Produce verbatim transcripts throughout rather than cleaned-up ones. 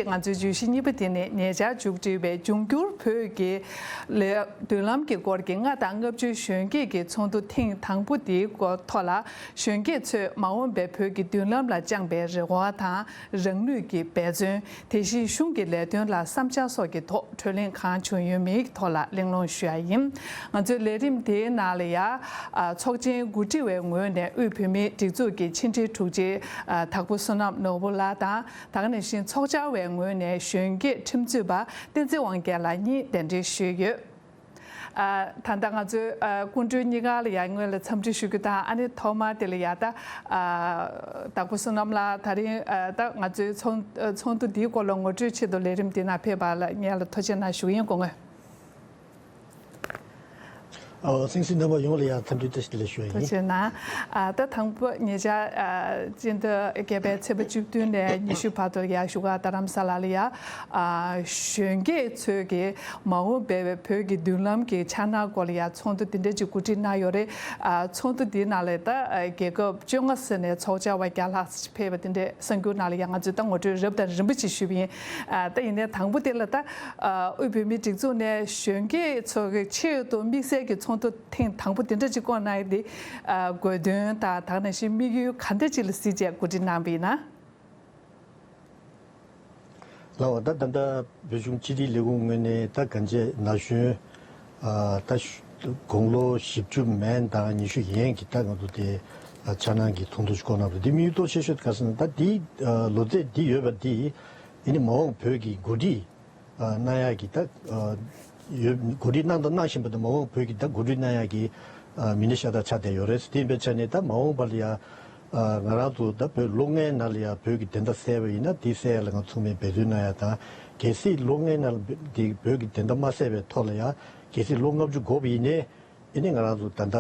ང་ཚོའི་བརྗོད་གཞི་གཉིས་པ་དེ་ནི་ཉེ་ཆར་མཇུག་སྒྲིལ་བའི་འབྱུང་འགྱུར་བོད་ཀྱི་ལས་མདུན་ལམ་གྱི་སྐོར་གྱི་ལྔ་དང་ལྔ་བཅུའི་གཞོན་སྐྱེས་ཀྱི་ཚོགས་འདུ་ཐེངས་དང་པོ་དེའི་སྐོར་ཐོག་ལ། གཞོན་སྐྱེས་ཚོས་མ་འོངས་པའི་བོད་ཀྱི་མདུན་ལམ་ལ་བཅངས་པའི་རེ་བ་དང་། རང་ནུས་ཀྱི་འབད་བརྩོན། དེ་བཞིན་གཞུང་གི་ལས་དོན་ལ་བསམ་འཆར་སོགས་ཀྱི་ཐོག་གྲོས་གླེང་གང་བྱུང་ཡོད་མེད་ཐོག་ལ་གླེང་སློང་ཞུ་ཡ་ཡིན། ང་ཚོའི་ལས་རིམ་དེའི་ནང་ལ་ཡ། ཨ། ཚོགས་ཆེན་འགོ་ཁྲིད་པའི་ངོས་ནས་དབུས་བོད་མིའི་སྒྲིག་འཛུགས་ཀྱི་ཕྱི་འབྲེལ་དྲུང་ཆེ། ཨ། དྭགས་པོ་བསོད་ནམས་ནོར་བུ་ལགས་དང་། དེ་ག་ནང་བཞིན་ཚོགས་བཅར་བའི་ངོས་ནས་གཞོན་སྐྱེས་ཁྲིམས་རྩོད་པ་བསྟན་འཛིན་དབང་རྒྱལ་ལགས་གཉིས་གདན་འདྲེན་ཞུས་ཡོད། ཨ། ད་ལྟ་ང་ཚོའི། ཨ། སྐུ་མགྲོན་གཉིས་ཀ་ལ་ཡང་སྔོན་ལ་འཚམས་འདྲི་ཞུ་རྒྱུ་དང་། ཨ་ནི་ཐོག་མར་དེ་ལ་ཡ་ད། ཨ། དྭགས་པོ་བསོད་ནམས་ལགས་ད་རིང་། ཨ། ད་ང་ཚོའི་ཚོགས་ཚོགས་འདུ་འདིའི་སྐོར་ལ་ངོ་སྤྲོད་ཆེད་དུ་ལས་རིམ་འདི་ནང་ཕེབས་པ་ལ་སྔོན་ལ་ཐུགས་རྗེ་གནང་ཞུ་གི་ཡིན། སྐུ་ངོ། ཨོ། སེང་སེང་རྣམ་པ་ཡོངས་ལ་ཡང་འཚམས་འདྲི་བཀྲ་ཤིས་བདེ་ལེགས་ཞུ་བ་ཡིན། ཐུགས་རྗེ་གནང་། ཨ། ད་དང་པོ་ཉེ་ཆར། ཨ། སྤྱི་ཟླ་བརྒྱད་པའི་ཚེས་པ་བཅུ་བདུན་ནས་ཉི་ཤུ་བར་དུ་ཡར་བཞུགས་སྒར་རྡ་རམ་ས་ལ་ལ་ཡ། ཨ། གཞོན་སྐྱེས་ཚོས་ཀྱི་མ་འོངས་པའི་བོད་ཀྱི་མདུན་ལམ་གྱི་འཆར་སྣང་སྐོར་ལ་ཡ་ཚོགས་འདུ་འདི་འདྲ་ཅིག་གོ་སྒྲིག་གནང་ཡོད་རེད། ཨ། ཚོགས་འདུ་འདིའི་ནང་ལ་ད། ཨ། རྒྱལ་ཁབ་བཅོ་ལྔ་ཟེར་ནས་ཚོགས་བཅར་བ་བརྒྱ་ལྷག་ཕེབས་པ་དེ་འདྲའི་གསར་འགྱུར་ནང་ལ་ཡང་ང་ཚོས་ད་ངོ་སྤྲོད་རབ་དང་རིམ་པ་ཅིག་ཞུས་པ་ཡིན། ཨ། ད་ཡིན་ནའི་དང་པོ་དེ་ལ་ད། ཨ། དབུས་བོད་མིའི་སྒྲིག་འཛུགས་ནས་གཞོན་སྐྱེས་ཚོ་གི་ཆེད་དུ་དམིགས་བསལ་གྱི་ཚོགས་འདུ་ཐེངས་དང་པོ་དེ་འདྲ་ཅིག་བསྐོང་གནང་ཡས་དེ། ཨ། དགོས་དོན་དང་དེ་ག་ནང་བཞིན་དམིགས་ཡུལ་ག་འདྲ་ཅིག་ལ་གཟིགས་བྱས་གོ་སྒྲིག་གནང་བ་ཡིན་ན། ལགས་འོ། ད་ད་ལྟ་བོད་གཞུང་སྤྱི་བདེའི་ལས་ཁུངས་ངོས་ནས་ད་གང་ཅི་ན་གཞོན། ཨ། ད་དགུང་ལོ་བཞི་བཅུ་མན་དང་ཉི་ཤུ་ཡན་གྱི་ད་ང་ཚོ་དེ། ཨ། འཆར་སྣང་གི་ཚོགས་འདུ་ཞིག་བསྐོང་གནང་བ་རེད། དེ་དམིགས་ཡུལ་གཙོ་ཆེ་ཤོས་དེ་ག་རེ་ཟེར་ན། ད་དེའི། ཨ། ལོ་ཚད་འདི་ཡོད་པ་འདི་ཨ་ནི་མ་འོངས་བོད་ཀྱི་འགོ་ཁྲིད། ཨ། གནང་ཡག་གི་ད། ཨ། ཡོད། འགོ་ཁྲིད་གནང་དང་གནང་བཞིན་པ་དེ་མ་འོངས་བོད་ཀྱི་ད་འགོ་ཁྲིད་གནང་ཡག་གི། ཨ། མི་སྣ་ཤ་སྟག་ཆགས་བསྡད་ཡོད་རེད། དེ་ཡིན་པའི་ཆ་ནས་ད་མ་འོངས་པ་ལ་ཡ། ཨ། ང་རང་ཚོ་ད་བོད་ལོ་ལྔའི་ནང་ལ་ཡ་བོད་ཀྱི་བདེན་མཐའ་གསལ་བ་ཡིན་ན། དེ་གསལ་ཡག་ལ་ང་ཚང་མས་འབད་བརྩོན་གནང་ཡག་དང་། གལ་སྲིད་ལོ་ལྔའི་ནང་ལ་དེ་བོད་ཀྱི་བདེན་མཐའ་མ་གསལ་བའི་ཐོག་ལ་ཡ། གལ་སྲིད་ལོ་ལྔ་བཅུ་འགོར་བ་ཡིན་ནའི། ཨ་ནི་ང་རང་ཚོ་ད་ལྟ།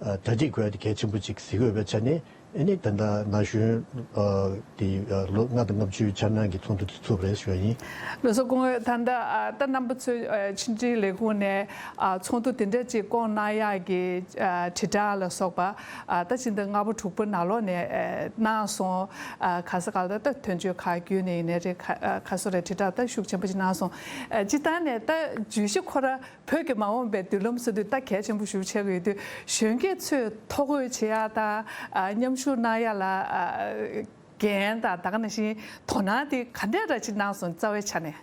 ཨ། གྲ་སྒྲིག་དགོས་ཡ་དེ་གལ་ཆེན་པོ་ཅིག་གཟིགས་དགོས་པའི་ཆ་ནས། ཨ་ནི་ད་ལྟ་ན་གཞོན། ཨ། དེ། ཨ། ལོ་ལྔ་དང་ལྔ་བཅུའི་འཆར་སྣང་གི་ཚོགས་འདུ་དེ་ཚུགས་པ་རེད་ཞུ་བ་ཡིན། ལགས་སོ། སྐུ་ངོ། ད་ལྟ། ཨ། ད་རྣམ་པ་ཚོས། ཨ། ཕྱི་འབྲེལ་ལས་ཁུངས་ནས། ཨ། ཚོགས་འདུ་དེ་འདྲ་ཅིག་བསྐོང་གནང་ཡག་གི། ཨ། དྲིལ་བསྒྲགས་ལ་སོགས་པ། ཨ། ད་ཕྱི་ཟླ་ལྔ་པ་དྲུག་པ་ནང་ལོགས་ནས། ཨ། གནང་སོང་། ཨ། ག་ས་ག་ལ་ད་དོན་གཅོད་ཁག་བརྒྱུད་ནས་ཡིན་ནའི་རེད། ག་ཨ། ག་སོ་རེད། དྲིལ་བསྒྲགས་ད་ཤུགས་ཆེན་པོ་ཅིག་གནང་སོང་། ཨ། སྤྱིར་བཏང་ནས་ད་བརྗོད་གཞི་ཁོ་ར། བོད་ཀྱི་མ་འོངས་པའི་མདུན་ལམ་ཟེར་དུས་ད་གལ་ཆེན་པོ་ཞེ་པོ་ཆགས་ཀྱི་ཡོད་དུས། གཞོན་སྐྱེས་ཚོས་ཐོ་འགོད་བྱེད་ཡག་དང་། ཨ། མཉམ་ཞུགས་གནང་ཡག་ལ། ཨ། འགན་དང་དེ་ག་ནང་བཞིན་དོ་སྣང་དེ་ག་འདྲས་འདྲ་ཅིག་གནང་སོང་། རྩ་བའི་ཆ་ནས།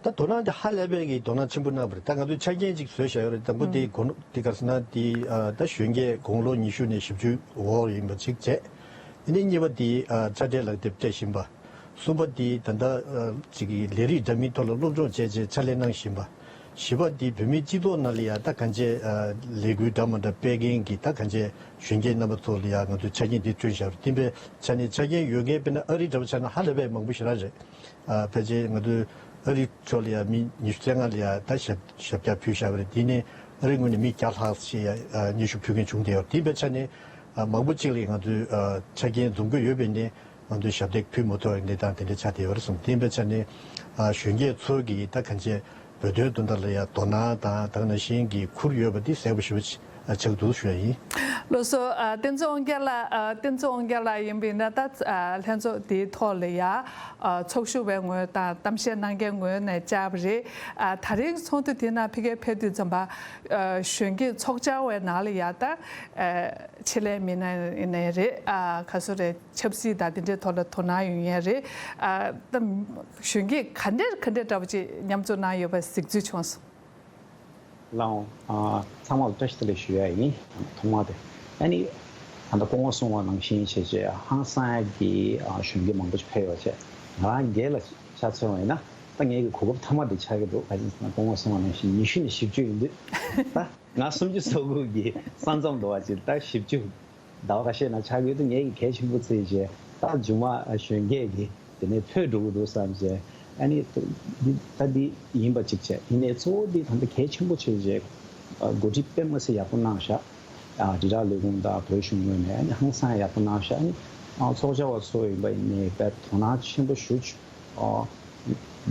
ད་དོ་སྣང་དེ་ཧ་ལས་པའི་གི་དོ་སྣང་ཆེན་པོ་གནང་བ་རེད། ད་ང་ཚོས་ཆ་རྐྱེན་ཅིག་བཟོས་བཞག་ཡོད་རེད། དང་པོ་དེ། ཨུམ། གོ་དེ་ག་རེ་ཟེར་ན་དེ། ཨ། ད་གཞོན་སྐྱེས་དགུང་ལོ་ཉི་ཤུ་ནས་བཞི་བཅུ་འོག་ཡིན་པ་ཅིག་བྱས། དེ་ནས་གཉིས་པ་དེ། ཨ། དཔྱ་ཁྲལ་ལག་དེབ་སྤྲད་བཞིན་པ། གསུམ་པ་དེ་ད་ལྟ། ཨ། ཅིག་གི་ལས་རིགས་འདྲ་མིན་ཐོག་ལ་སློབ་སྦྱོང་བྱས་བྱས་ཕྱག་ལས་གནང་བཞིན་པ། བཞི་པ་དེ་བོད་མིའི་སྤྱི་ཚོགས་ནང་ལ་ཡ་ད་གང་ཅི། ཨ། ལས་འགུལ་འདྲ་མ་འདྲ་སྤེལ་མཁན་གྱི་ད་གང་ཅི་གཞོན་སྐྱེས་རྣམ་པ་ཚོ་ལ་ཡ་ང་ཚོས་ཆ་རྐྱེན་དེ་བསྐྲུན་བཞག་རེད། དེ་འདྲའི་ཆ་ནས་ཆ་རྐྱེན་ཡོད་མཁན་དཔེར་ན་ཨ་རི་འདྲ་པོ་ཆ་ན་ཧ་ལས་པའི་མང་པོ་ཞེ་དྲག་རེད། ཨ། ཕལ་ཆེར་ང་ཚོའི་ཨ་རི་ཕྱོགས་ལ་ཡ་མི་ཉི་ཤུ་རྩ་ལྔ་ལ་ཡ་ད་ཞབས་ཞབས་བཀྱག་ཕུལ་བཞག་པ་རེད། དེ་ནས་ཨ་རི་ངོས་ནས་མི་བརྒྱ་ལྷག་ཞིག་ཡ། ཨ། སྙན་ཞུ་ཕུལ་མཁན་བྱུང་བསྡད་ཡོད་རེད། དེ་འདྲའི་ཆ་ནས། ཨ། མང་པོ་ཅིག་ལ་ང་ཚོས། ཨ། ཆ་རྐྱེན་འཛོམས་དགོས་ཡོད་པས་ནས། ང་ཚོས་ཞབས་འདེགས་ཕུལ་མ་ཐུབ་པའི་གནས་སྟངས་དེ་འདྲ་ཆགས་བསྡད་ཡོད་རེད་གསུངས། དེ་འདྲའི་ཆ་ནས། ཨ། གཞོན་སྐྱེས་ཚོ་གིས་ད་གང་ཅི་བོད་དོན་དོན་དག་ལ་ཡ་དོ་སྣང་དང་དེ་ག་ནང་བཞིན་གྱི་ཁུར་ཡོད་པ་འདི་གསལ་པོ་ཞེ་པོ་ཆགས་འདུག་ཞུ་ཡ་ཡིན། ལགས་སོ། ཨ། བསྟན་འཛིན་དབང་རྒྱལ་ལགས། ཨ། བསྟན་འཛིན་དབང་རྒྱལ་ལགས་ཡིན་པས་ན་ད། ཨ། ལྷན་ཚོགས་འདིའི་ཐོག་ལ་ཡ། ཨ། ཚོགས་ཞུགས་པའི་ངོས་དང་གཏམ་བཤད་གནང་མཁན་ངོས་ནས་བཅར་བ་རེད། ཨ། ད་རིང་ཚོགས་འདུ་དེ་ནང་ཕ་གིར་ཕེབས་དུས་ཙམ་པ། ཨ། གཞོན་སྐྱེས་ཚོགས་བཅར་བའི་ནང་ལ་ཡ་ད། ཨ། ཆེད་ལས་མི་སྣ་ཡིན་ནའི་རེད། ཨ། ག་སོ་རེད། ཆབ་སྲིད་དང་དེ་འདྲའི་ཐོག་ལ་དོ་སྣང་ཡོད་མཁན་རེད། ཨ། ད་གཞོན་སྐྱེས་ག་འདྲ་ག་འདྲ་འདྲ་པོ་ཅིག་མཉམ་འཛོམས་གནང་ཡོད་པ་གཟིགས་ཚུལ་བྱུང་སོང་། ལགས་འོང་། ཨ། ཚང་མ་ལ་བཀྲ་ཤིས་བདེ་ལེགས་ཞུ་ཡ་ཡིན། ཐོག་མ་དེ། ཨ་ནི། ད་ལྟ་སྐུ་ངོ་གསུངས་པ་ནང་བཞིན་བྱས་བྱས་ཧང་སང་ཡ་གི། ཨ། གཞོན་སྐྱེས་མང་པོ་ཞིག་ཕེབས་ཡོད་བྱས། ང་རང་སྒེར་ལ་ཆ་མཚོན་པ་ཡིན་ན། ད་ངའི་གི་གོ་སྐབས་མཐའ་མ་དེ་ཆགས་ཀྱི་འདུག་ག་རེ་ཟེར་ན་སྐུ་ངོ་གསུངས་པ་ནང་བཞིན་ཉི་ཤུ་ནས་བཞི་བཅུ་ཡིན་དུས། ད། ང་སུམ་ཅུ་སོ་དགུ་གི་ས་མཚམས་འདུག་བ་ཅིག་ད་བཞི་བཅུ། ཟླ་བ་ཁ་ཤས་ནང་ཆགས་ཡོད་དུས་ངས་ཀྱི་གལ་ཆེན་པོ་བརྩིས་བྱས། ད་མཇུག་མ་གཞོན་སྐྱེས་ཀྱི་དེ་ནས་ཕུད་འགྲོ་གི་འདུག་བསམ་བྱས། ཨ་ནི་འདི་ད་འདི་ཡིན་པ་ཅིག་བྱས། ཡིན་ནའི་གཙོ་བོ་འདི་ད་ལྟ་གལ་ཆེན་པོ་ཆེ་བྱས། འགོ་ཁྲིད་དཔེ་མི་སྲིད་ཡག་པོ་གནང་བཞག་ཨ། དྲིལ་བསྒྲགས་ལས་ཁུངས་དང་བོད་གཞུང་ངོས་ནས་ཨ་ནི་ཧང་སང་ཡག་པོ་གནང་བཞག་ཨ་ནི་ཚོགས་བཅར་བ་ཚོ་ཡིན་པ་ཡིན་ནའི་དཔེ་དོ་སྣང་ཆེན་པོ་ཞུ། ཨ།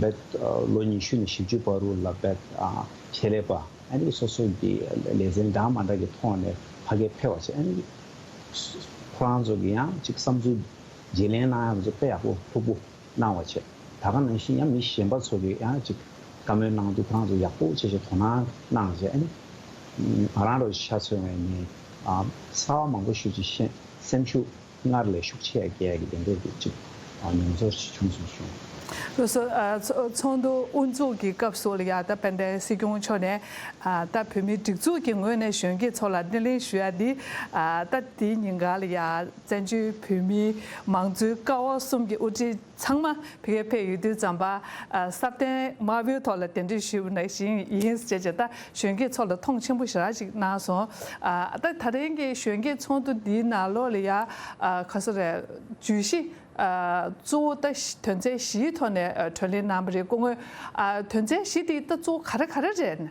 བེད། ཨ། ལོ་ཉི་ཤུ་ནས་བཞི་བཅུ་བར་དུ་ལ་བེད། ཨ། ཆེད་ལས་པ་ཨ་ནི་སོ་སོ་གི་ལེ་ཚན་འདྲ་མ་འདྲ་གི་ཐོག་ནས་ཕ་གིར་ཕེབས་པ་བྱས། ཨ་ནི་ཁོ་རང་ཚོ་གི་ཡང་ཅིག་བསམ་ཚུལ་ བརྗེ་ལེན་གནང་ཡག་ཚོ་དཔེ་ཡག་པོ་ལྷུག་པོ་གནང་བ་བྱས། ད་ག་ནང་བཞིན་ཡང་མི་གཞན་པ་ཚོ་གིས་ཡང་ཅིག་བཀའ་མོལ་གནང་དུས་ཁོ་རང་ཚོ་ཡག་པོ་བྱས་བྱས་དོ་སྣང་གནང་བྱས། ཨ་ནི་ང་རང་ལོ་ཤ་ཚོད་ངས་ནི་ཨ་གསར་བ་མང་པོ་ཞིག་ཅིག་ཤེས། སེམས་ཤུགས་སྔར་ལས་ཤུགས་ཆེ་རྒྱས་ཀྱི་དེ་འདྲས་ཀྱི་ཅིག་ཨ་མྱོང་ཚོར་ཞིག་བྱུང་སོང་བྱུང་། ལགས་སོ། ཨ་ཚོ་ཚོགས་འདུ་དབུ་འཛུགས་ཀྱི་སྐབས་སུ་ལ་ཡ་ད་དཔལ་ལྡན་སྲིད་སྐྱོང་མཆོག་ནས་ཨ་ད་བོད་མིའི་སྒྲིག་འཛུགས་ཀྱི་ངོས་ནས་གཞོན་སྐྱེས་ཚོ་ལ་སྣེ་ལེན་ཞུ་ཡ་འདི་ཨ་ད་དེའི་ཉིན་ག་ལ་ཡ་བཙན་བྱོལ་བོད་མིའི་མང་གཙོའི་ཀ་བ་གསུམ་གྱི་དབུ་ཁྲིད་ཚང་མ་ཕ་གིར་ཕེབས་ཡོད་དུས་ཙམ་པ་ཨ་སྲ་བརྟན་དམར་པོའི་ཐོག་ལ་གདན་འདྲེན་ཞུས་པ་ནང་བཞིན་ཡིན་ཟེར་བྱས་ད་གཞོན་སྐྱེས་ཚོ་ལ་མཐོང་ཆེན་པོ་ཞེ་དྲག་ཅིག་གནང་སོང་། ཨ་ད་ད་རིང་གི་གཞོན་སྐྱེས་ཚོགས་འདུ་འདིའི་ནང་ལོགས་ལ་ཡ་ཨ་ག་ས་རེད། བརྗོད་གཞི་ཨ་གཙོ་བོ་ད་གཞི་དོན་ཚན་བཞིའི་ཐོག་ནས་ཨ་གྲོས་གླེང་གནང་བ་རེད། སྐུ་ངོ་ཨ་དོན་ཚན་བཞི་དེ་ད་གཙོ་བོ་ག་རེ་ག་རེ་རེད།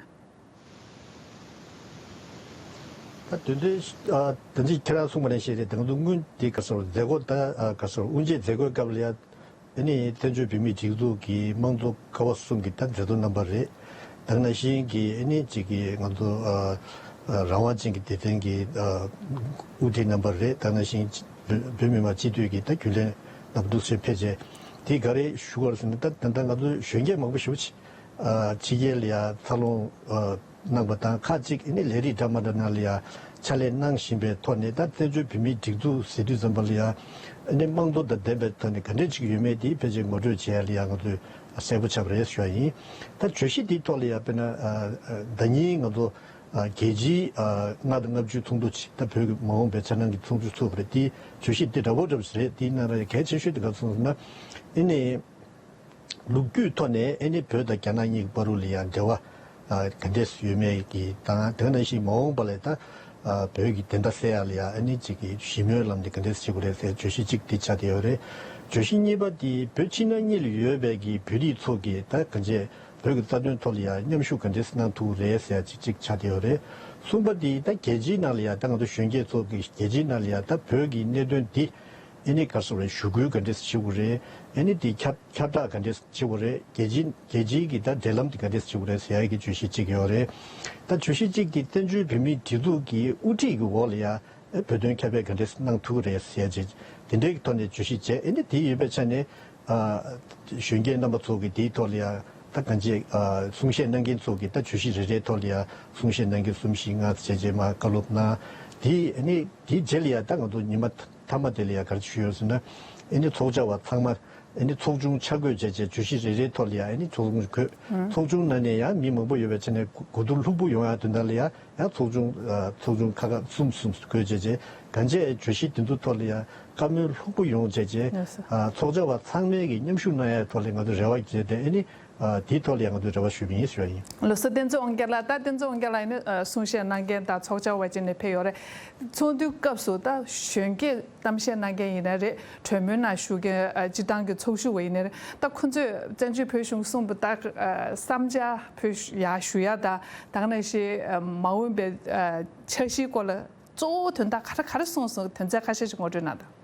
ད་དོན་དེ་ཨ་ད་ཅི་ཁྱེད་རང་གསུངས་པ་ནང་བཞིན་རེད། ད་ང་ཚོ་སྔོན་དེ་ག་ས་རེད། མཛད་སྒོ་ད་ཨ་ག་ས་རེད། དབུ་འབྱེད་མཛད་སྒོའི་སྐབས་ལ་ཡ་ཨ་ནི་བཙན་བྱོལ་བོད་མིའི་སྒྲིག་འཛུགས་ཀྱི་དམངས་གཙོ་ཀ་བ་གསུམ་གྱི་ད་མཛད་གཙོ་རྣམ་པ་རེད། ད་ག་ནང་བཞིན་གྱི་ཨ་ནི་གཅིག་གི་ང་ཚོ་ཨ་ཨ་རང་དབང་ཅན་གྱི་སྡེ་ཚན་གྱི་ཨ་དབུ་ཁྲིད་རྣམ་པ་རེད། ད་ག་ནང་བཞིན་བོད་བོད་མི་མང་སྤྱི་འཐུས་ཀྱི་ད་རྒྱུན་ལས་རྣམ་པ་འདུ་སེ་ཕེབས་རྗེས་དེ་ག་རེ་ཞུ་དགོས་ཟེར་ན། ད་ད་ལྟ་ང་ཚོ་གཞོན་སྐྱེས་མང་པོ་ཞེ་པོ་ཅིག་ཨ་ཕྱི་རྒྱལ་ལ་ཡ་འཚར་ལོངས་ཨ་གནང་པ་དང་། ཁག་ཅིག་ཨ་ནི་ལས་རིགས་འདྲ་མ་འདྲ་ནང་ལ་ཡ་ཕྱག་ལས་གནང་བཞིན་པའི་ཐོག་ནས། ད་བཙན་བྱོལ་བོད་མིའི་སྒྲིག་འཛུགས་ཟེར་དུས་ཙམ་པ་ལ་ཡ་ཨ་ནི་དམངས་གཙོ་དང་ལྡན་པའི་ཐོག་ནས་ག་འདྲས་ཅིག་ཡོད་མེད་དེ་ཕལ་ཆེར་ངོ་སྤྲོད་བྱེད་ཡ་ལ་ཡ་ང་ཚོས་གསལ་པོ་ཆགས་པ་རེད་ཞུ་ཡ་ཡིན། ད་བརྗོད་གཞི་འདིའི་ཐོག་ལ་ཡ་དཔེར་ན་ཨ་ཨ་ཟླ་ཉིན་ང་ཚོ་ཨ་རྒྱལ་སྤྱིའི་ཨ་ལྔ་དང་ལྔ་བཅུའི་ཚོགས་འདུ་ཅིག་ད་བོད་ཀྱི་མ་འོངས་པའི་འཆར་སྣང་གི་ཚོགས་འདུ་ཚུགས་པ་རེད། དེའི་བརྗོད་གཞི་འདི་འདྲ་པོ་འདྲ་པོ་ཞིག་རེད། དེའི་ནང་ལ་ཡ་གལ་ཆེ་ཤོས་དེ་ག་རེ་སོང་ཟེར་ན། ཨ་ནི། ལོ་རྒྱུས་ཐོག་ནས་ཨ་ནི་བོད་དང་རྒྱ་ནག་གཉིས་ཀྱི་བར་དུ་ལ་ཡང་འབྲེལ་བ་ཨ་ག་འདྲས་ཡོད་མེད་ཀྱི་དང་། དེ་ནང་བཞིན་མ་འོངས་པ་ལ་ད་ཨ་བོད་ཀྱི་བདེན་མཐའ་གསལ་ཡག་ལ་ཡང་ཨ་ནི་གཅིག་གི་ཞི་མོལ་ལམ་དེ་ག་འདྲས་བྱེད་དགོས་རེད་ཟེར་བརྗོད་གཞི་གཅིག་དེ་ཆགས་བསྡད་ཡོད་རེད། བརྗོད་གཞི་གཉིས་པ་དེ་བོད་ཕྱི་ནང་གཉིས་ལ་ཡོད་པའི་གི་བོད་རིགས་ཚོ་གི་ད་གང་བྱས་བོད་ཀྱི་རྩ་དོན་ཐོག་ལ་ཡང་མཉམ་ཞུགས་ག་འདྲས་གནང་ཐུབ་རེད་ཟེར་ཡག་གཅིག་གཅིག་ཆགས་བསྡད་ཡོད་རེད། གསུམ་པ་དེ་ད་རྒྱལ་སྤྱིའི་ནང་ལ་ཡང་ད་ང་ཚོ་གཞོན་སྐྱེས་ཚོ་གི་རྒྱལ་སྤྱིའི་ནང་ལ་ཡང་ད་བོད་ཀྱི་གནད་དོན་འདི་ཨ་ནི་ག་རེ་ཟེར་དགོས་རེད། ཞུ་སྐུལ་ག་འདྲས་བྱེད་དགོས་རེད། ཨ་ནི་དེ་ཁྱབ་ཁྱབ་བསྒྲགས་ག་འདྲས་བྱེད་དགོས་རེད། རྒྱལ་སྤྱི་རྒྱལ་སྤྱིའི་གི་ད་འབྲེལ་ལམ་དེ་ག་འདྲས་བྱེད་དགོས་རེད་ཟེར་ཡག་གི་བརྗོད་གཞི་གཅིག་ཡོད་རེད། ད་བརྗོད་གཞི་གཅིག་དེ་བཙན་བྱོལ་བོད་མིའི་སྒྲིག་འཛུགས་ཀྱི་དབུ་ཁྲིད་ཀྱི་འོག་ལ་ཡ་བོད་དོན་ཁྱབ་སྤེལ་ག་འདྲས་གནང་ཐུབ་ཀྱི་རེད་ཟེར་ཡག་ཅིག་དེ་འདྲའི་གི་ཐོག་ནས་བརྗོད་གཞི་བྱས། ཨ་ནི་དེ་ཡོད་པའི་ཆ་ནས་ཨ་གཞོན་སྐྱེས་རྣམ་པ་ཚོ་གི་དེའི་ཐོག་ལ་ཡ་ད་གང་བྱས་ཨ་གསུང་བཤད་གནང་མཁན་ཚོ་གི་ད་བརྗོད་གཞི་རེ་རེའི་ཐོག་ལ་ཡ་གསུང་བཤད་གནང་མཁན་གསུམ་བཞི་ལྔ་བྱས་རྗེས་མར་བཀའ་སློབ་གནང་། དེ་ཨ་ནི་དེའི་རྗེས་ལ་ཡ་ད་ང་ཚོ་ཉི་མ་མཐའ་མ་དེ་ལ་ཡ་ག་རེ་ཞུས་ཡོད་ཟེར་ན། ཨ་ནི་ཚོགས་བཅར་བ་ཚང་མ་ཨ་ནི་ཚོགས་ཆུང་ཆ་བགོས་བྱས་བྱས་བརྗོད་གཞི་རེ་རེའི་ཐོག་ལ་ཡ་ཨ་ནི་ཚོགས་ཆུང་བགོས། ཨང་། ཚོགས་ཆུང་ནང་ནས་ཡང་མི་མང་པོ་ཡོད་པའི་ཆ་ནས་གོ་གོ་བསྡུར་ལྷུག་པོ་ཡོང་ཡ་དོན་དག་ལ་ཡ་ཡང་ཚོགས་ཆུང་ཨ་ཚོགས་ཆུང་ཁག་ཁག་གསུམ་གསུམ་བགོས་བྱས་བྱས་གང་བྱས་བརྗོད་གཞི་དེ་ཚོ་ཐོག་ལ་ཡ་བཀའ་མོལ་ལྷུག་པོ་ཡོང་བྱས་བྱས། ལགས་སོ། ཨ་ཚོགས་བཅར་བ་ཚང་མས་ཀྱི་མཉམ་ཞུགས་གནང་ཡ་ཐོག་ལ་ང་ཚོ་རེ་བ་བྱས་ཏེ་ཨ་ནི། ཨ་དེའི་ཐོག་ལ་ཡང་ང་ཚོས་རེ་བ་ཞུས་པ་ཡིན་ཞུ་བ་ཡིན། ལགས་སོ། བསྟན་འཛིན་དབང་རྒྱལ་ལགས། ད་བསྟན་འཛིན་དབང་རྒྱལ་ལགས་ནི་ཨ་གསུང་བཤད་གནང་མཁན་དང་ཚོགས་བཅར་བ་བྱས་ནས་ཕེབས་ཡོད་རེད། ཚོགས་འདུའི་སྐབས་སུ་ད་གཞོན་སྐྱེས་གཏམ་བཤད་གནང་མཁན་ཡིན་ན་རེད། གྲོས་མོལ་ནང་ཞུགས་མཁན་ཨ་སྤྱི་བཏང་གི་ཚོགས་ཞུགས་པ་ཡིན་ན་རེད། ད་ཁོ་ཚོས་བཙན་བྱོལ་བོད་གཞུང་གསུངས་པ་ད་ཨ་བསམ་འཆར་བོད་ཡར་ཞུ་ཡ་དང་ད་ག་ནང་བཞིན་ཨ་མ་འོངས་པའི་ཨ་འཆར་གཞིའི་སྐོར་ལ་གཙོ་བོ་དོན་དག་ག་རེ་ག་རེ་གསུངས་སོང་། དོན་ཚན་ཁ་ཤས་ཤིག་ངོ་སྤྲོད་གནང་དང་།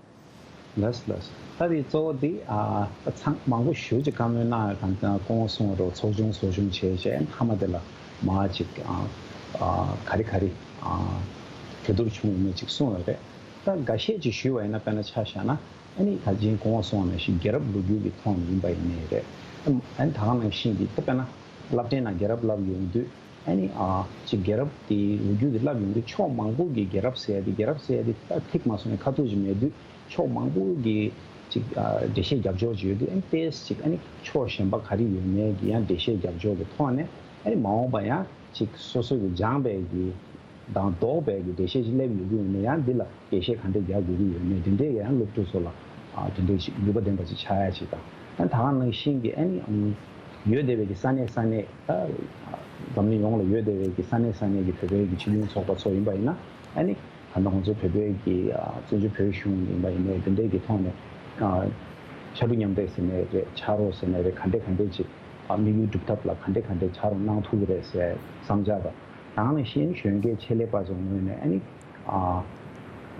ལགས་ལགས། ད་དེ་གཙོ་བོ་དེ་ཨ་ཚང་མང་པོ་ཞེ་ཅིག་བཀའ་མོལ་གནང་ཡ་དང་། སྐུ་ངོ་གསུངས་རོགས་ཚོགས་ཆུང་ཚོགས་ཆུང་བྱས་བྱས་མཐའ་མ་དེ་ལ་མ་ཅིག་ཨ་ཨ་ག་རེ་ག་རེ་ཨ་གྲོས་བསྡུར་བྱུང་ཡོད་མེད་ཅིག་གསུངས་ཡོད་རེད། ད་འགའ་ཤས་ཅིག་ཞུས་པ་ཡིན་ན། དཔེར་ན་ཆ་བཞག་ན་ཨ་ནི་ད་ཅིང་སྐུ་ངོ་གསུངས་པ་ནང་བཞིན་རྒྱལ་རབས་ལོ་རྒྱུས་ཀྱི་ཐོག་ནས་ཡིན་པ་ཡིན་ནའི་རེད། ཨ་ནི་ད་ག་ནང་བཞིན་གྱི་ད་དཔེར་ན་སློབ་གྲྭའི་ནང་རྒྱལ་རབས་བསླབ་ཡོང་དུས། ཨ་ནི་ཨ་ཅིག་རྒྱལ་རབས་དེའི་ལོ་རྒྱུས་དེ་བསླབ་ཡོང་དུས་ཕྱོགས་མང་པོ་གི་རྒྱལ་རབས་ཟེར་ཡ་དེ་རྒྱལ་རབས་ཟེར་ཡ་དེ་ད་ཐིག་མ་སོང་ནས་ཁ་ཐུག་ཅིག་མེད་དུས། ཕྱོགས་མང་པོ་གི་ཅིག་ཨ་འགྲེལ་བཤད་རྒྱབ་ཕྱོགས་ཅིག་ཡོད་དུས། ཨ་ནི་ཏོག་ཙམ་ཅིག་ཨ་ནི་ཕྱོགས་གཞན་པ་ག་རེ་ཡོད་མེད་ཀྱི་ཡང་འགྲེལ་བཤད་རྒྱབ་ཕྱོགས་ཀྱི་ཐོག་ནས། ཨ་ནི་མ་འོངས་པ་ཡང་ཅིག་སོ་སོ་གི་སྦྱངས་པའི་གི་དང་ལྡོག་པའི་གི་འགྲེལ་བཤད་ཅིག་སླེབས་ཡོང་གི་ཡོད་ན་ཡང་འདི་ལ། འགྲེལ་བཤད་ག་འདྲས་རྒྱག་དགོས་ཀྱི་ཡོད་མེད་དེ་འདྲས་ཀྱི་ཡང་སློབ་ཕྲུག་ཚོ་ལ་ཨ་དེ་འདྲས་ཞིག་ནུས་པ་ལྡན་པ་ཞིག་ཆགས་ཡ་ཞིག་དང་། ཨ་ད་ག་ནང་བཞིན་གྱི་ཨ་ནི་ཨམ་ཡོད་བསྡད་པའི་གི་ས་གནས་ས་གནས་ད་འཛམ་གླིང་ཡོངས་ལ་ཡོད་བསྡད་པའི་གི་ས་གནས་ས་གནས་ཀྱི་བོད་པའི་གི་སྤྱི་མཐུན་ཚོགས་པ་ཚོ་ཡིན་པ་ཡིན་ན། ཨ་ནི་ད་ལྟ་ང་ཚོ་བོད་པའི་གི་ཨ་བཙན་བྱོལ་བོད་གཞུང་ཡིན་པ་ཡིན་ནའི་དེ་འདྲས་ཀྱི་ཐོག་ནས་ཨ་ཕྱར་གྲུ་མཉམ་འདེགས་ཟེར་ནའི་རེད། ཕྱག་རོགས་ཟེར་ནའི་རེད། ག་འདྲས་ག་འདྲས་ཅིག་ཨ་དམིགས་ཡུལ་འགྲུབ་ཐབས་ལ་ག་འདྲས་ག་འདྲས་ཕྱག་རོགས་གནང་ཐུབ་ཀྱི་རེད་ཟེར་བསམ་འཆར་དང་། ད་ག་ནང་བཞིན་གཞོན་སྐྱེས་ཆེད་ལས་པ་ཚོ་ངོས་ནས་ཨ་ནི་ཨ་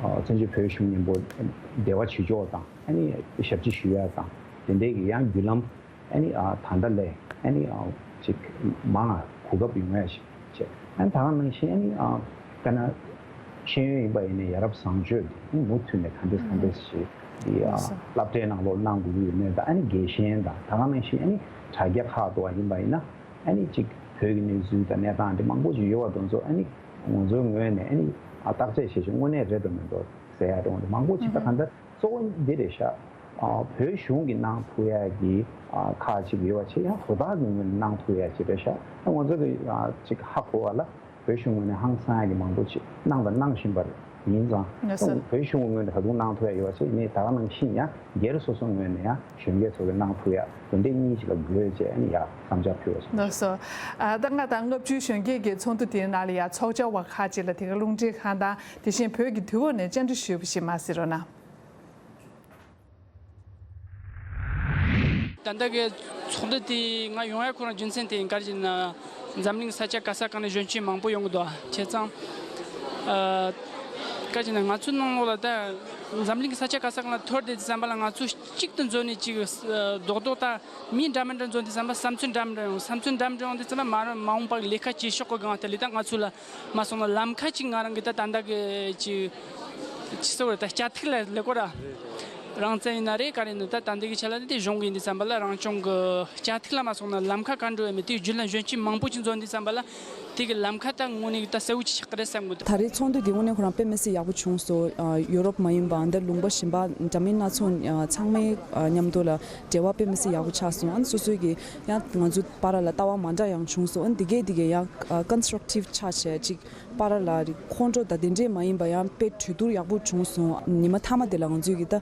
ཨ་བཙན་བྱོལ་བོད་གཞུང་མཉམ་པོ་འབྲེལ་བ་བྱེད་ཕྱོགས་དང་། ཨ་ནི་ཞབས་ཕྱི་ཞུ་ཡ་དང་དེ་འདྲའི་གི་ཡང་བརྒྱུད་ལམ་ཨ་ནི་ཨ་ད་ལྟ་ལས་ཨ་ནི་ཨ་ཅིག་མང་ང་གོ་སྐབས་ཡོང་ཡ་ཞིག་བྱས། ཨ་ནི་ད་ག་ནང་བཞིན་ཨ་ནི་ཨ་དཔེར་ན་ཤེས་ཡོན་ཡིན་པ་ཡིན་ནའི་ཡ་རབས་བཟང་སྤྱོད་དེ་ཨ་ནི་མུ་མཐུད་ནས་ག་འདྲས་ག་འདྲས་ཞིག་ དེ་ཨ་སློབ་གྲྭའི་ནང་ལོགས་གནང་དགོས་ཀྱི་ཡོད་མེད་དང་། ཨ་ནི་རྒྱལ་ཞེན་དང་། ད་ག་ནང་བཞིན་ཨ་ནི་དྲ་རྒྱ་ཁག་ཏུ་ཡིན་པ་ཡིན་ན། ཨ་ནི་ཅིག་བོད་ཀྱི་གནས་ཚུལ་དང་གནས་སྟངས་དེ་མང་པོ་ཅིག་ཡོད་པ་དེ་ཚོ། ཨ་ནི་ང་ཚོའི་ངོས་ནས་ཨ་ནི་ཨ་བརྟག་དཔྱད་བྱེད་ཆེད་དངོས་གནས་རེད་དང་མི་འདུག་ཟེར་ཡ་དེ་མང་པོ་ཅིག་ད་ག་འདྲ། གཙོ་བོ་འདི་རེད་ཤག་ཨ་བོད་གཞུང་གིས་གནང་ཐུབ་ཡ་གི་ཨ་ཁག་ཅིག་ཡོད་པ་བྱས། ཡང་བཟོ་ལྟ་གི་ངོས་ནས་གནང་ཐུབ་ཡ་ཅིག་རེད་ཤག་ད་ང་ཚོ་གི་ཨ་ཅིག་ཧ་གོ་བ་ལ། བོད་གཞུང་ངོས་ནས་ཧང་སང་ཡ་གི་མང་པོ་ཅིག་གནང་དང་གནང་བཞིན་པ་རེད། ཡིན་ཙང་ལགས་སོ། བོད་གཞུང་ངོས་ནས་ད་དུང་གནང་ཐུབ་ཡ་ཡོད་པ་བྱས་ནས། ད་ག་ནང་བཞིན་ཡང་སྒེར་སོ་སོ་ངོས་ནས་ཡང་གཞོན་སྐྱེས་ཚོ་གིས་གནང་ཐུབ་ཡ་དེ་འདྲ་གཉིས་ཅིག་ལ་དགོས་བྱས་ནས་ཡ་བསམ་འཆར་ཕུལ་བ་ཞིག་ལགས་སོ། ཨ་ད་ལྔ་དང་ལྔ་བཅུའི་གཞོན་སྐྱེས་ཀྱི་ཚོགས་འདུ་དེའི་ནང་ལ་ཡ་ཚོགས་བཅར་བ་ཁག་ཅིག་ལ་དེ་ག་རླུང་འཕྲིན་ཁང་དང་། དེ་བཞིན་བོད་ཀྱི་དུས་འཁོར་ནས་བཅར་འདྲི་ཞུས་པ་ཞིག་མར་གཟིགས་རོགས་གནང་། ད་ལྟ་གི་ཚོགས་འདུ་དེ་ང་ཡོང་ཡ་ཁོ་རང་རྒྱུ་མཚན་དེ་ཡིན། ག་རེ་ཟེར་ན་འཛམ་གླིང་ས་ཆ་ག་ས་གང་ནས་གཞོན་སྐྱེས་མང་པོ་ཡོང་གི་འདུག་བྱས་ཙང་། ཨ། ག་རེ་ཟེར་ན་ང་ཚོའི་ནང་ལོགས་ལ་ད་འཛམ་གླིང་གི་ས་ཆ་ག་ས་གང་ལ་ཐོར་བསྡད་དུས་ཙམ་པ་ལ། ང་ཚོ་གཅིག་ཏུ་འཛོམས་ནས་ཅིག་ཨ་རྡོག་རྡོག་ད་མི་འདྲ་མི་འདྲ་འཛོམས་དུས་ཙམ་པ་བསམ་ཚུལ་འདྲ་མི་འདྲ་ཡོང་། བསམ་ཚུལ་འདྲ་མི་འདྲ་ཡོང་དུས་ཙམ་པ་མ་མ་འོངས་པར་ལས་ཀ་བྱེད་ཕྱོགས་ཀྱི་སྒང་དེ་ལས་ད་ང་ཚོ་ལ་མ་སོང་ན་ལམ་ཁ་ཅིག་ང་རང་གི་ད་ད་ལྟ་གི་ཅིག་ཅི་ཟེར་བ་རེད། ད་སྐྱ་ཐིག་ལ་ལེགས་པོ་ར། རང་བཙན་ཡིན་ན་རེད། ག་རེ་ཡིན་ན། ད་ད་འདི་གི་ཆ་ལ་དེ་གཞུང་གི་ཡིན་དུས་ཙམ་པ་ལ་རང་སྐྱོང་གི་སྐྱ་ཐིག་ལ་མ་སོང་ན་ལམ་ཁ་ག་འགྲོ་ཡ་མེད། དེའི་རྒྱུད་ལ་གཞོན་སྐྱེས་མང་པོ་ཅིག་འཛོམས་དུས་ཙམ་པ་ལ་དེ་གི་ལམ་ཁ་ད་དངོས་གནས་ད་གསལ་བོ་ཅིག་ཆགས་ཀྱི་རེད་བསམ་གི་འདུག་ད་རེས་ཚོགས་འདུ་འདི་དངོས་གནས་ཁོ་རང་དཔེ་མི་སྲིད་ཡག་པོ་བྱུང་སོང་། ཨ་ཡོ་རོབ་མ་ཡིན་པ་འདི་ལུང་པ་གཞན་པ་འདྲ་མིན་སྣ་ཚོགས་ཨ་ཚང་མའི་ཨ་མཉམ་དུ་ལ་འབྲེལ་བ་དཔེ་མི་སྲིད་ཡག་པོ་ཆགས་སོང་། ཨ་ནི་སོ་སོའི་གི་ཡང་ང་ཚོ་བར་ལ་ལྟ་བ་མ་འདྲ་ཡང་བྱུང་སོང་། ཨ་ནི་འདི་གས་འདི་གས་ཡང་ཨ་ཀོན་སི་ཊྲག་ཊིབ་ཆགས་བྱས་ཅིག་པར་ལ་རི་ཁོང་ཁྲོ་དང་དེ་འདྲས་མ་ཡིན་པ་ཡང་དཔེ་གྲོས་བསྡུར་ཡག་པོ་བྱུང་སོང་། ཉི་མ་མཐའ་མ་དེ་ལ་ང་ཚོས་ཀྱི་ད་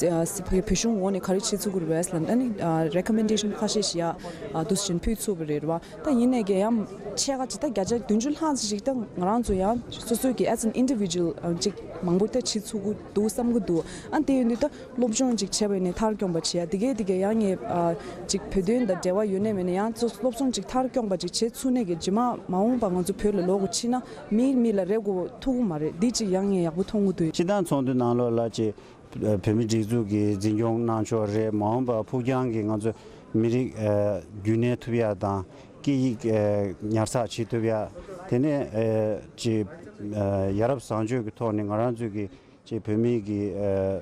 ཨ་བོད་གཞུང་ངོས་ནས་ག་རེ་བྱེད་ཚུགས་ཀྱི་རེད་པས་ལབ་ན། ཨ་ནི་རེ་ཀོ་མེན་ཌེ་ཤན་ཁ་ཤས་ཤིག་ཡ་ཨ་འདུག་སེ་བྱས་ནས་ཕུལ་ཚུགས་པ་རེད་བ། ད་ཡིན་ནའི་ཀྱི་ཡང་ཕྱེད་ཀ་ཅིག་ད་བརྒྱ་ཆ་བདུན་ཅུ་ལྷག་ཅིག་ད་ང་རང་ཚོ་ཡང་སོ་སོའི་གི་as an individual ཅིག་མང་པོ་ད་བྱེད་ཚུགས་ཀྱི་འདུག་བསམ་གྱི་འདུག་ཨ་དེ་ཡིན་དུས་ད་སློབ་སྦྱོང་ཅིག་བྱས་པ་ཡིན་ནའི་མཐར་སྐྱོང་པ་བྱེད་ཡ། དེ་གས་དེ་གས་ཡང་ངས་ཨ་ཅིག་བོད་དོན་དང་འབྲེལ་བ་ཡོད་ནའི་མེད་ནའི་ཡང་ཚོ་སློབ་སྦྱོང་ཅིག་མཐར་སྐྱོང་པ་ཅིག་བྱེད་ཚུགས་ནའི་གི་རྗེས་མ་མ་འོངས་པ་ང་ཚོ་བོད་ལ་ལོག་དགོས་ཕྱིན་ན་མིའི་མི་ལ་རེ་དགོས་ཐུག་གི་མ་རེད། འདི་ཅིག་ཡང་ངས་ཡག་པོ་མཐོང་གི་འདུག་སྤྱི་བཏང་ཚོགས་འདུ་ནང་ལོགས་ལ་ཅིག་བོད་མི་སྒྲིག་འཛུགས་ཀྱི་འཛིན་སྐྱོང་གནང་ཕྱོགས་རེད། མ་འོངས་པ་ཕུགས་རྒྱང་གི་ང་ཚོ་མི་རིགས་ཨ་རྒྱུན་གནས་ཐུབ་ཡ་དང་། སྐད་ཡིག་ཨ་ཉར་ཚགས་བྱེད་ཐུབ་ཡ། དེ་ནས་ཨ་ཅིག་ཨ་ཡ་རབས་བཟང་སྤྱོད་ཀྱི་ཐོག་ནས་ང་རང་ཚོའི་གི་ཅིག་བོད་མི་གི་ཨ་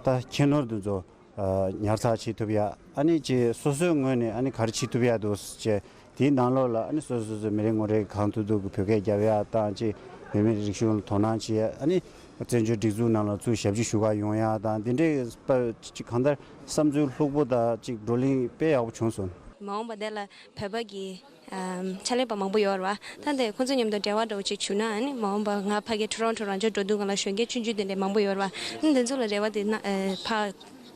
ད་ཁྱད་ནོར་དེ་ཚོ་ཨ་ཉར་ཚགས་བྱེད་ཐུབ་ཡ། ཨ་ནི་ཅིག་སོ་སོའི་ངོས་ནས་ཨ་ནི་ག་རེ་བྱེད་ཐུབ་ཡ་འདུག་ཅེས། དེའི་ནང་ལོགས་ལ་ཨ་ནི་སོ་སོ་སོ་མི་རེ་ངོ་རེ་གང་ཐུབ་ཐུབ་ཀྱི་བོད་སྐད་རྒྱབ་ཡ་དང་། ཅིག་བོད་མིའི་རིག་གཞུང་ལ་དོ་སྣང་བྱེད་ཡ། ཨ་ནི་བཙན་བྱོལ་སྒྲིག་འཛུགས་ནང་ལ་ཚུར་ཞབས་ཕྱི་ཞུ་ག་ཡོང་ཡ་དང་། དེ་འདྲའི་པ་ཅིག་གང་ལྟར་བསམ་ཚུལ་ལྷུག་པོ་དང་ཅིག་བགྲོ་གླེང་དཔེ་ཡག་པོ་བྱུང་སོང་། མ་འོངས་པ་དེ་ལ་བོད་པ་གི་ཨམ་ཕྱག་ལས་པ་མང་པོ་ཡོད་རེད་བ། ད་དེ་ཁོང་ཚོ་མཉམ་དུ་འབྲེལ་བ་འདྲ་བོ་ཅིག་བྱུང་ན། ཨ་ནི་མ་འོངས་པ་ང་ཕ་གི་ཊོ་རོན་ཊོ་རང་ཅག་འགྲོ་དུས་སྒང་ལ་གཞོན་སྐྱེས་ཆུང་ཆུང་དེ་འདྲ་མང་པོ་ཡོད་རེད་བ། ཨ་ནི་དེ་ཚོ་ལ་རེ་བ་དེ་ན་ཨེ་ཕ་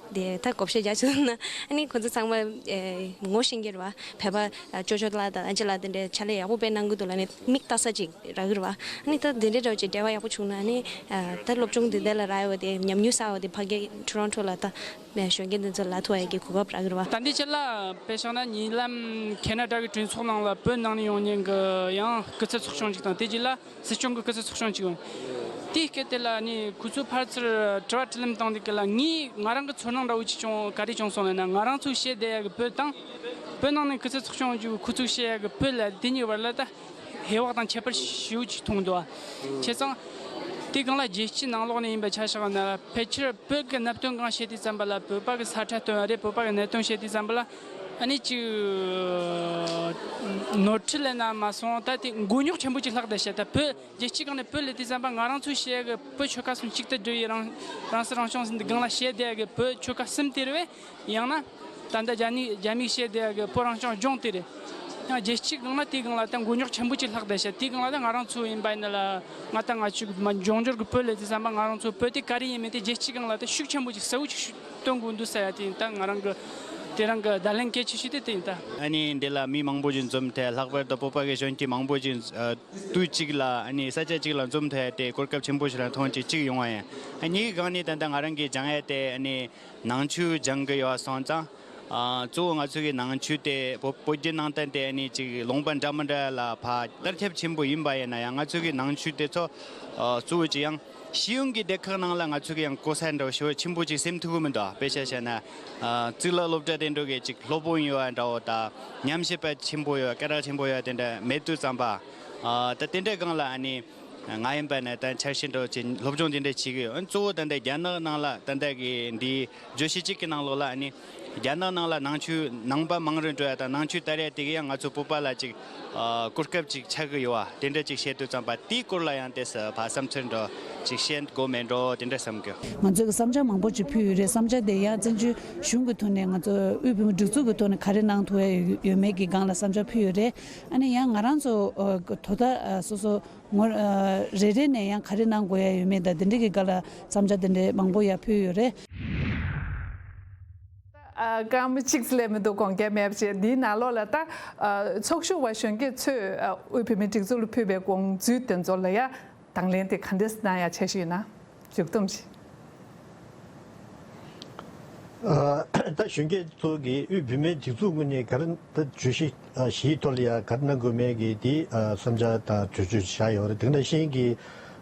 དེ་ད་བགོ་བཤའ་རྒྱག་བྱུང་ན། ཨ་ནི་ཁོང་ཚོ་ཚང་མ་ཨེ་ངོ་ཤེས་ཀྱི་རེད་བ། བོད་པ་ཨ་ཅོ་ཅོ་ལགས་དང་ཨན་ཅི་ལགས་དེ་འདྲས་ཕྱག་ལས་ཡག་པོ་དཔེ་གནང་གི་འདུག་ལབ་ནས་མིག་ལྟ་ས་ཅིག་རག་གི་རེད་བ། ཨ་ནི་ད་དེ་འདྲས་འདྲ་བོ་ཅིག་འབྲེལ་བ་ཡག་པོ་བྱུང་ན། ཨ་ནི་ཨ་ད་སློབ་སྦྱོང་དེ་འདྲ་ལ་རག་ཡོད་དེ་ཉམས་མྱོང་བསགས་ཡོད་དེ་ཕ་གི་ཊོ་རོན་ཊོ་ལ་ད་གཞོན་སྐྱེས་འདི་ཚོ་ལ་ཐུག་ཡ་གི་གོ་སྐབས་རག་གི་རེད་བ། ད་འདི་ཆ་ལ་དཔེ་བཞག་ན་ཉེ་ལམ་ཁེ་ན་ཌ་གི་གྲོས་ཚོགས་ནང་ལ་བོད་ནང་ནས་ཡོང་མཁན་གྱི་ཡང་སྐུ་ཚབ་ཚོགས་ཆུང་ཅིག་དང་། དེ་རྗེས་ལ་སྲིད་སྐྱོང་གི་སྐུ་ཚབ་ཚོགས་ཆུང་ཅིག་ཡོང་། དེའི་སྐད་དེ་ལ་ནི་ཁོ་ཚོས་ཕར་ཚུར་དྲི་བ་དྲིས་ལན་བཏང་དུས་སྐབས་ལ། ངས་ང་རང་གི་ཚོར་སྣང་འདྲ་བོ་ཅིག་བྱུང་། ག་རེ་བྱུང་སོང་ལབ་ན། ང་རང་ཚོས་བཤད་བསྡད་ཡ་གི་བོད་དང་། བོད་ནང་ནས་སྐུ་ཚབ་ཚོགས་ཆུང་ཅིག་ཁོ་ཚོས་བཤད་ཡ་གི་བོད་ལ། དེ་གཉིས་བར་ལ་ད་ཧེ་བག་དང་ཁྱད་པར་ཞེ་པོ་ཅིག་མཐོང་འདུག་བ། བྱས་ཙང་དེ་སྒང་ལ་རྒྱལ་སྤྱིའི་ནང་ལོགས་ནས་ཡིན་པ་ཆ་བཞག་ན། ཕལ་ཆེར་བོད་ཀྱི་གནད་དོན་སྒང་བཤད་དུས་ཙམ་པ་ལ། བོད་པ་གི་ས་ཁྲ་སྟོན་པ་རེད། བོད་པ་གི་གནད་དོན་བཤད་དུས་ཙམ་པ་ལ། ཨ་ནི་ཅིག་ནོར་འཁྲུལ་ལབ་ན་མ་སོང་། ད་དེ་མགོ་རྙོག་ཆེན་པོ་ཅིག་ལྷག་བསྡད་ཤག་ད་བོད་རྒྱལ་སྤྱིའི་སྒང་ནས་བོད་ལབ་དུས་ཙམ་པ་ང་རང་ཚོས་བཤད་ཡ་གི་བོད་ཆོལ་ཁ་གསུམ་གཅིག་ཏུ་སྒྲིལ་བའི་རང་རང་སྲིད་རང་སྐྱོང་ཟེར་འདི་སྒང་ལ་བཤད་བསྡད་ཡ་གི་བོད་ཆོལ་ཁ་གསུམ་དེ་རེད་པས། ཡང་ན་ད་ལྟ་རྒྱ་ནི་རྒྱ་མིས་བཤད་བསྡད་ཡ་གི་བོད་རང་སྐྱོང་ལྗོངས་དེ་རེད། ཡང་རྒྱལ་སྤྱིའི་སྒང་ལ་དེའི་སྒང་ལ་ད་མགོ་རྙོག་ཆེན་པོ་ཅིག་ལྷག་བསྡད་ཤག་དེའི་སྒང་ལ་ད་ང་རང་ཚོ་ཡིན་པ་ཡིན་ན་ལ། ང་ད་ང་ཆུ་མ་འབྱུང་འགྱུར་གྱི་བོད་ལབ་དུས་ཙམ་པ་ང་རང་ཚོ་བོད་དེ་ག་རེ་ཡིན་མིན་དེ་རྒྱལ་སྤྱིའི་སྒང་ལ་ད་ཤུགས་ཆེན་པོ་ཅིག་གསལ་བོ་ཅིག་ཤུགས་སྟོན་དགོས་འདུག་ཟེར་ཡ་དེ་ཡིན། ད་ང་རང་གི་དེ་རང་གི་བརྡ་ལན་གལ་ཆེ་ཤོས་དེ་དེ་ཡིན། ད་ཨ་ནི་འདི་ལ་མི་མང་པོ་ཅིག་འཛོམས་ཐལ། ལྷག་པར་དུ་བོད་པ་གི་གཞོན་སྐྱེས་མང་པོ་ཅིག་ཨ་དུས་གཅིག་ལ་ཨ་ནི་ས་ཆ་གཅིག་ལ་འཛོམས་ཐུབ་ཡ་དེ་གོ་སྐབས་ཆེན་པོ་ཞིག་ལ་མཐོང་། ཅིག་གཅིག་ཡོང་བ་ཡིན། ཨ་གཉིས་ཀྱི་སྒང་ནས་ད་ལྟ་ང་རང་གིས་སྦྱང་ཡ་དེ་ཨ་ནི་ནང་ཆོས་སྦྱང་གི་ཡོད་སོང་ཙང་། ཨ་གཙོ་བོ་ང་ཚོ་གི་ནང་ཆོས་དེ་བོད་བོད་བརྒྱུད་ནང་བསྟན་དེ་ཨ་ནི་ཅིག་ལུང་པ་འདྲ་མི་འདྲ་ལ་ཕར་དར་ཁྱབ་ཆེན་པོ་ཡིན་པ་ཡིན་ན་ཡང་། ང་ཚོ་གི་ནང་ཆོས་དེ་ཚོ་ཨ་གཙོ་བོ་ཅིག་ཡང་ཤེས་ཡོན་གྱི་སྡེ་ཁག་ནང་ལ་ང་ཚོ་གི་ཡང་གོ་ས་འདྲ་བོ་ཞེ་པོ་ཆེན་པོ་ཅིག་སེམས་ཐུབ་གི་མི་འདུག་དཔེ་ཆ་བཤད་ན་ཨ་གཙུག་ལག་སློབ་གྲྭ་དེ་འདྲ་གི་ཅིག་སློབ་དཔོན་ཡོད་པ་འདྲ་བོ་དང་། ཉམས་ཞིབ་པ་ཆེན་པོ་ཡོད། སྐད་གྲགས་ཆེན་པོ་ཡོད། དེ་འདྲ་མེད་དུས་ཙམ་པ། ཨ་ད་དེ་འདྲའི་སྒང་ལ་ཨ་ནི། ང་ཡིན་པ་ནས་ད་འཆར་གཞི་འདྲ་བོ་ཅིག་སློབ་སྦྱོང་དེ་འདྲ་བྱེད་ཀྱི་ཡོད། གཙོ་བོ་ད་ལྟ་རྒྱ་ནག་ནང་ལ་ད་ལྟ་གི་འདི་བརྗོད་གཞི་གཅིག་གི་ནང་ལོགས་ལ་ཨ་ནི་རྒྱ་ནག་ནང་ལ་ནང་ཆོས་ནང་པ་མང་རུ་འགྲོ་ཡ་དང་ནང་ཆོས་དར་ཡ་དེ་གི་ཡང་ང་ཚོ་བོད་པ་ལ་ཅིག་ཨ་གོ་སྐབས་ཅིག་ཆགས་ཀྱི་ཡོད་བ། དེ་འདྲ་ཅིག་བཤད་དུས་ཙམ་པ་དེའི་སྐོར་ལ་ཡང་དེ་སི་ཕ་བསམ་ཚུལ་འདྲ་ཅིག་བཤད་དགོས་མེད་འགྲོ་དེ་འདྲ་བསམ་གི། ང་ཚོས་ཀྱི་བསམ་འཆར་མང་པོ་ཅིག་ཕུལ་ཡོད་རེད། བསམ་འཆར་དེ་ཡང་བཙན་བྱོལ་གཞུང་གི་ཐོག་ནས་ང་ཚོ་དབུས་བོད་མིའི་སྒྲིག་འཛུགས་ཀྱི་ཐོག་ནས་ག་རེ་གནང་ཐུབ་ཡ་ཡོད་ཡོད་མེད་ཀྱི་སྒང་ལ་བསམ་འཆར་ཕུལ་ཡོད་རེད། ཨ་ནི་ཡང་ང་རང་ཚོ་ཨ་དོ་བདག་ཨ་སོ་སོ་ངོ་ཨ་རེ་རེ་ནས་ཡང་ག་རེ་གནང་དགོས་ཡ་ཡོད་མེད་དང་དེ་འདྲ་གི་སྒང་ལ་བསམ་འཆར་དེ་འདྲ་མང་པོ་ཡ་ཕུལ་ཡོད་རེད། ཨ་སྐར་མ་གཅིག་ལས་མི་འདུག་དགོངས་འགལ་མེད་པ་བྱས། འདིའི་ནང་ལོགས་ལ་ད་ཨ་ཚོགས་ཞུགས་པ་གཞོན་སྐྱེས་ཚོས་ཨ་དབུས་བོད་མིའི་སྒྲིག་འཛུགས་ལ་ཕུལ་བའི་དགོངས་ཚུལ་དེ་ཚོ་ལ་ཡ་དང་ལེན་དེ་ག་འདྲས་གནང་ཡ་འཆར་གཞི་ཡོད་ན་མཇུག་སྡོམ་ཞིག་ཨ་ད་གཞོན་སྐྱེས་ཚོ་གིས་དབུས་བོད་མིའི་སྒྲིག་འཛུགས་ངོས་ནས་ག་རེ་ད་བརྗོད་གཞི་ཨ་བཞིའི་ཐོག་ལ་ཡ་ག་རེ་གནང་དགོས་མེད་ཀྱི་དེ་ཨ་བསམ་འཆར་དང་གྲོས་ཆོད་བཞག་ཡོད་རེད། དེ་ནང་བཞིན་གྱི་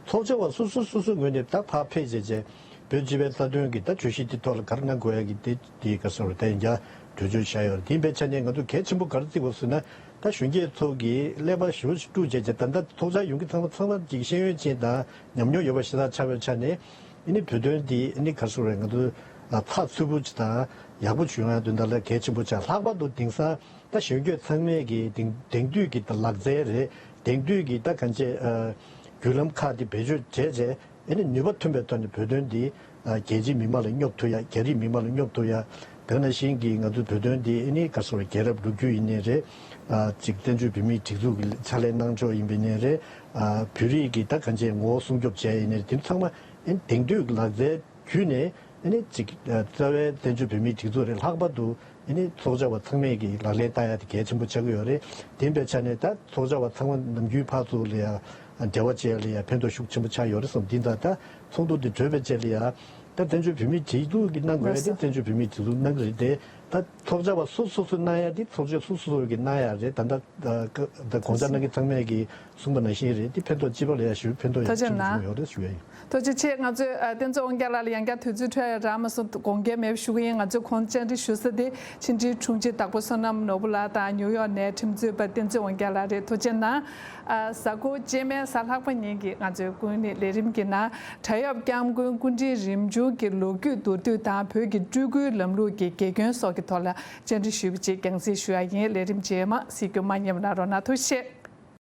ཚོགས་བཅར་བ་སོ་སོ་སོ་སོའི་ངོས་ནས་ད་ཕར་ཕེབས་བྱས་རྗེས་བོད་སྤྱི་པའི་རྩ་དོན་གྱི་ད་གྲོས་གཞི་དེ་ཐོག་ལ་ག་རེ་གནང་དགོས་ཡ་གི་དེ་དེ་ག་སོ་རེད། ད་ཡིན་ཀྱང་གྲོས་ཆོད་བཞག་ཡོད་རེད། དེ་ཡིན་པའི་ཆ་ནས་ང་ཚོ་གལ་ཆེན་པོ་ག་རེ་བརྩི་དགོས་ཟེར་ན། ད་གཞོན་སྐྱེས་ཚོ་གིས་ཀླད་པ་ཞེ་པོ་ཅིག་དཀྲུགས་བྱས་རྗེས་ད་ལྟ་ཚོགས་བཅར་ཡོང་མཁན་ཚང་མ་ཚང་མ་ཅིག་ཤེས་ཡོན་ཅན་དང་ཉམས་མྱོང་ཡོད་པ་ཞིག་ཆགས་པའི་ཆ་ནས། ཨ་ནི་བོད་དོན་འདི་ཨ་ནི་ག་རེ་ཟེར་དགོས་རེད། ང་ཚོ་ཨ་ཚགས་ཚུད་པོ་ཅིག་དང་ཡག་པོ་བྱུང་ཡ་དོན་དག་ལ་གལ་ཆེན་པོ་ཆགས། ལྷག་པར་དུ་དེང་སང་ད་གཞོན་སྐྱེས་ཚང་མས་ཀྱི་དེང་དེང་དུས་ཀྱི་ད་ལག་རྩལ་རེད། དེང་དུས་ཀྱི་ད་གང་ཅི་ཨ་བརྒྱུད་ལམ་ཁག་དེ་བེད་སྤྱོད་བྱས་རྗེས། ཨ་ནི་ནུས་པ་ཐོན་པའི་ཐོག་ནས་བོད་དོན་འདི་ཨ་རྒྱལ་སྤྱིའི་མི་མང་ལ་སྙོབ་ཐུབ་ཡ། རྒྱ་རིགས་མི་མང་ལ་སྙོབ་ཐུབ་ཡ། དེ་ནང་བཞིན་གྱི་ང་ཚོའི་བོད་དོན་འདི་ཨ་ནི་ག་རེ་ཟེར་དགོས་རེད། རྒྱལ་རབས་ལོ་རྒྱུས་ཡིན་ནའི་རེད། ཨ་ཅིག་བཙན་བྱོལ་བོད་མིའི་སྒྲིག་འཛུགས་ཀྱི་ཕྱག་ལས་གནང་ཕྱོགས་ཡིན་པ་ཡིན་ནའི་རེད། ཨ་བོད་རིགས་ཀྱི་ད་གང་ཅི་ངོ་བོ་སྲུང་སྐྱོབ་བྱས་ཡིན་ནའི་རེད། དེ་ཚང་མ་ཨ་ནི་དེང་དུས་ཀྱི་ལག་རྩལ་བརྒྱུད་ནས་ཨ་ནི་ཅིག་ཨ་རྩ་བའི་བཙན་བྱོལ་བོད་མིའི་སྒྲིག་འཛུགས་རེད། ལྷག་པར་དུ་ཨ་ནི་ཚོགས་བཅར་བ་ཚང་མས་ཀྱི་ལག་ལེན་བསྟར་ཡ་དེ་གལ་ཆེན་པོ་ཆགས་ཀྱི་ཡོད་རེད། དེ་ཡིན་པའི་ཆ་ནས་ད་ཚོགས་བཅར་བ་ཚང་མ་ནམ་རྒྱུན་ཕར་ཚུར་ལ་ཡ་འབྲེལ་བ་བྱེད་ཡ་ལ་ཡ་ཕན་ཐོགས་ཤུགས་ཆེན་པོ་ཆགས་ཡོད་རེད་བསམ། འདི་ད་ད་ཚོགས་འདུ་འདི་གྲོལ་བའི་རྗེས་ལ་ཡ་ད་བཙན་བྱོལ་བོད་མིའི་སྒྲིག་འཛུགས་ཀྱིས་གནང་དགོས་ཡ་དེ་བཙན་བྱོལ་བོད་མིའི་སྒྲིག་འཛུགས་གནང་གི་རེད་དེ། ད་ཚོགས་བཅར་བ་སོ་སོ་སོས་གནང་ཡ་དེ་ཚོགས་བཅར་སོ་སོ་སོ་གིས་གནང་ཡ་རེད། ད་ད་ད་དགོངས་འཆར་གནང་མཁན་ཚང་མས་ཀྱིས་གསུངས་པ་ནང་བཞིན་རེད། དེ་ཕན་ཐོགས་སྤྱི་པ་ལ་ཡ་ཞེ་པོ་ཕན་ཐོགས་ཡག་ཐུགས་རྗེ་ཆེ་ཆེན་པོ་གནང་། བྱུང་ཡོད་རེད་ཞུ་ཡ་ཡིན། ཐུགས་རྗེ་ཆེ། ང་ཚོས་ཨ་བསྟན་འཛིན་དབང་རྒྱལ་ལགས་ལ་ཡང་བསྐྱར་དུས་ཚོད་འཕྲོད་ཡ་རག་མ་སོང་། དགོངས་འགལ་མེད་པ་ཞུ་གི་ཡིན། ང་ཚོས་ཁོང་བཅར་འདྲི་ཞུ་ས་དེ་ཕྱི་དྲིལ་དྲུང་ཆེ་དྭགས་པོ་བསོད་ནམས་ནོར་བུ་ལགས་དང་ནིའུ་ཡོག་ནས་ཁྲིམས་རྩོད་པ་བསྟན་འཛིན་དབང་རྒྱལ་ལགས་རེད། ཐུགས་རྗེ་གནང་། ཨ་གཟའ་འཁོར་རྗེས་མའི་གཟའ་ལྷག་པ་ཉིན་གྱི་ང་ཚོའི་ཀུན་གླེང་ལས་རིམ་གྱི་ནང་བྲག་གཡབ་སྐྱབས་མགོན་སྐུ་ཕྲེང་རིམ་བྱོན་གྱི་ལོ་རྒྱུས་མདོར་བསྡུས་དང་བོད་ཀྱི་སྤྲུལ་སྐུའི་ལམ་ལུགས་ཀྱི་དགེ་སྐྱོན་སོགས་ཀྱི་ཐོག་ལ་བཅར་འདྲི་ཞུས་པ་བཅས་རྒྱང་སྲིང་ཞུ་ཡ་ཡིན། ལས་རིམ་རྗེས་མ་གཟིགས་རྒྱུ་མ་བསྙེལ་བ་གནང་རོགས་གནང་། ཐུགས་རྗེ་ཆེ།